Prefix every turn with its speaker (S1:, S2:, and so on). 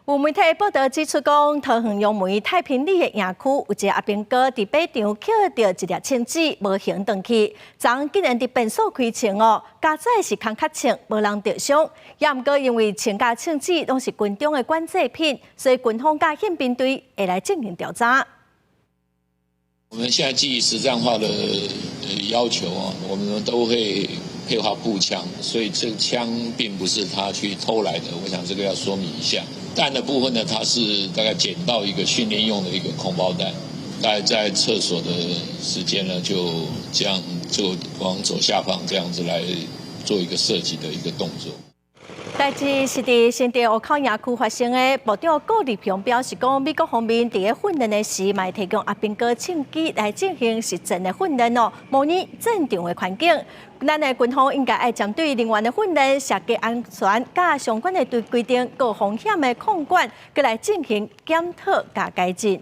S1: 有媒體報道指出講，桃園楊梅太平里的營區有一个阿兵哥佇靶場抾著一粒槍子，無還轉去，昨昏竟然佇便所開槍哦，佳哉是空殼槍，無人著傷。也毋過因為槍佮槍子攏是軍中的管制品，所以軍方佮憲兵隊會來進行調查。
S2: 我們現在基於實戰化的要求啊，我們都會配發步槍，所以這槍並不是他去偷來的。我想這個要說明一下。彈的部分呢，他是大概撿到一個訓練用的一個空包彈，大概在廁所的時間呢，就這樣就往左下方這樣子來做一個射擊的一個動作。
S1: 代誌是佇新竹湖口營區發生的，部長顧立雄表示講，美國方面佇咧訓練的時，嘛會提供阿兵哥槍支來進行實戰的訓練哦，模擬戰場的環境。咱的軍方應該愛針對人員的訓練、設計安全佮相關的對規定、閣風險的控管，閣來進行檢討佮改進。